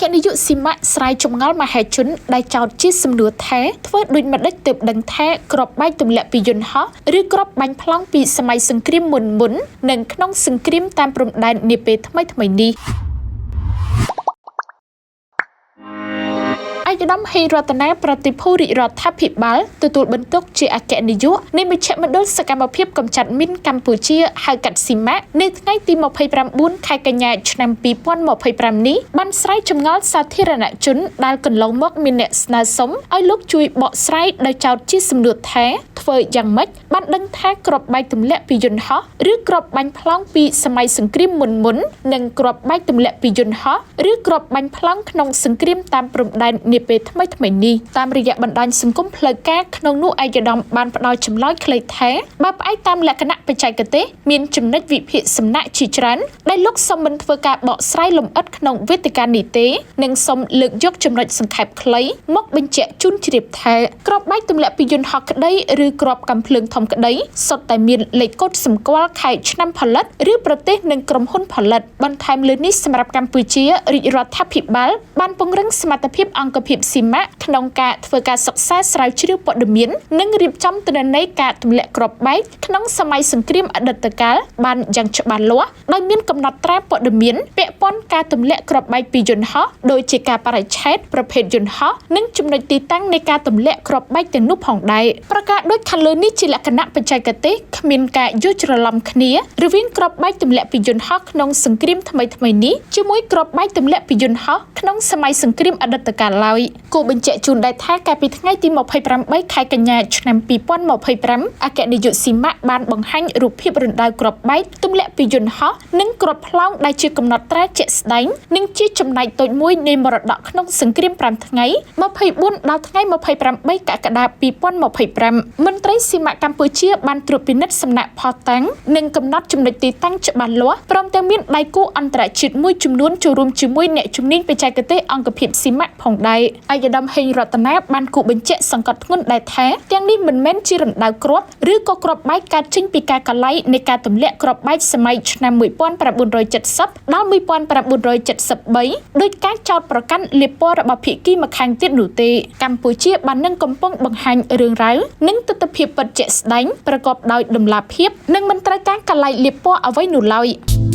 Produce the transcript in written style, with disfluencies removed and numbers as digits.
គ្គនាយកស៊ីម៉ាក់ស្រាយចម្ងល់មហាជនដែលចោទជាសំណួរថាធ្វើដូចម្ដេចទើបដឹងថាគ្រាប់បែកទម្លាក់ពីយន្តហោះឬគ្រាប់បាញ់ប្លង់ពីសម័យសង្គ្រាមមុនមុននិងក្នុងសង្គ្រាមតាមព្រំដែននាពេលថ្មីៗនេះឯកឧត្តមហេងរតនាប្រតិភូរាជរដ្ឋាភិបាលទទួលបន្ទុកជាអគ្គនាយកនៃមជ្ឈមណ្ឌលសកម្មភាពកម្ចាត់មីនកម្ពុជាហៅកាត់ស៊ីម៉ាក់នៅថ្ងៃទី29ខែកញ្ញាឆ្នាំ2025នេះបានស្រាយចម្ងល់សាធារណជនដែលកន្លងមកមានអ្នកស្នើសុំឲ្យលោកជួយបកស្រាយដោយចោទជាសំណួរថាធ្វើយ៉ាងម៉េចបានដឹងថាគ្រាប់បែកទម្លាក់ពីយន្តហោះឬគ្រាប់បាញ់ប្លង់ពីសម័យសង្គ្រាមមុនមុននិងគ្រាប់បែកទម្លាក់ពីយន្តហោះឬគ្រាប់បាញ់ប្លង់ក្នុងសង្គ្រាមតាមព្រំដែននាពេលថ្មីៗនេះតាមរយៈបណ្ដាញសង្គមផ្លូវការក្នុងនោះឯកឧត្តមបានផ្ដល់ចម្លើយខ្លីថាបើផ្អែកតាមលក្ខណៈបច្ចេកទេសមានចំណុចវិភាគសំណាក់ជាច្រើនដែលលោកសូមមិនធ្វើការបកស្រាយលម្អិតក្នុងវេទិកានេះទេនិងសូមលើកយកចំណុចសង្ខេបខ្លីមកបញ្ជាក់ជូនជ្រាបថាគ្រាប់បែកទម្លាក់ពីយន្តហោះក្តីឬគ្រាប់កាំភ្លើងធំក្តីសុទ្ធតែមានលេខកូដសម្គាល់ខែឆ្នាំផលិតឬប្រទេសនិងក្រុមហ៊ុនផលិតបន្ថែមលើនេះសម្រាប់កម្ពុជារាជរដ្ឋាភិបាលបានពង្រឹងសមត្ថភាពអង្គភាពស៊ីម៉ាក់ក្នុងការធ្វើការសិក្សាស្រាវជ្រាវព័ត៌មាននិងរៀបចំទិន្នន័យការទម្លាក់គ្រាប់បែកក្នុងសម័យសង្គ្រាមអតីតកាលបានយ៉ាងច្បាស់លាស់ដោយមានកំណត់ត្រាព័ត៌មានពាក់ព័ន្ធការទម្លាក់គ្រាប់បែកពីយន្តហោះដូចជាការបរិច្ឆេទប្រភេទយន្តហោះនិងចំណុចទីតាំងនៃការទម្លាក់គ្រាប់បែកទាំងនោះផងដែរប្រការដូចខាងលើនេះជាលក្ខណៈបច្ចេកទេសគ្មានការយល់ច្រឡំគ្នារវាងគ្រាប់បែកទម្លាក់ពីយន្តហោះក្នុងសង្គ្រាមថ្មីៗនេះជាមួយគ្រាប់បែកទម្លាក់ពីយន្តហោះក្នុងសម័យសង្គ្រាមអតីតកាលឡើយគួរបញ្ជាក់ជូនដែរថាកាលពីថ្ងៃទី28ខែកញ្ញាឆ្នាំ2025អគ្គនាយកស៊ីម៉ាក់បានបង្ហាញរូបភាពរណ្ដៅគ្រាប់បែកទម្លាក់ពីយន្តហោះនិងគ្រាប់ប្លង់ដែលជាកំណត់ត្រាជាក់ស្ដែងនិងជាចំណែកតូចមួយនៃមរតកក្នុងសង្គ្រាម5ថ្ងៃ24ដល់ថ្ងៃ28កក្កដា2025មន្ត្រីស៊ីម៉ាក់កម្ពុជាបានត្រួតពិនិត្យសំណាក់ភស្តុតាងនិងកំណត់ចំណុចទីតាំងច្បាស់លាស់ព្រមទាំងមានដៃគូអន្តរជាតិមួយចំនួនចូលរួមជាមួយអ្នកជំនាញបច្ចេកទេសអង្គភាពស៊ីម៉ាក់ផងដែរឯកឧត្តមហេងរតនាបានគូបញ្ជាក់សង្កត់ធ្ងន់ដែរថាទាំងនេះមិនមែនជារណ្ដៅគ្រាប់ឬក៏គ្រាប់បែកកើតចេញពីការកលៃនៃការទម្លាក់គ្រាប់បែកសម័យឆ្នាំ1970ដល់1973ដោយការចោទប្រកាន់លាបពណ៌របស់ភាគីម្ខាងទៀតនោះទេកម្ពុជាបាននឹងកំពុងបង្ហាញរឿងរ៉ាវនិងទិដ្ឋភាពពិតជាក់ស្ដែងប្រកបដោយតម្លាភាពនិងមិនត្រូវការកលៃលាបពណ៌អ្វីនោះឡើយ។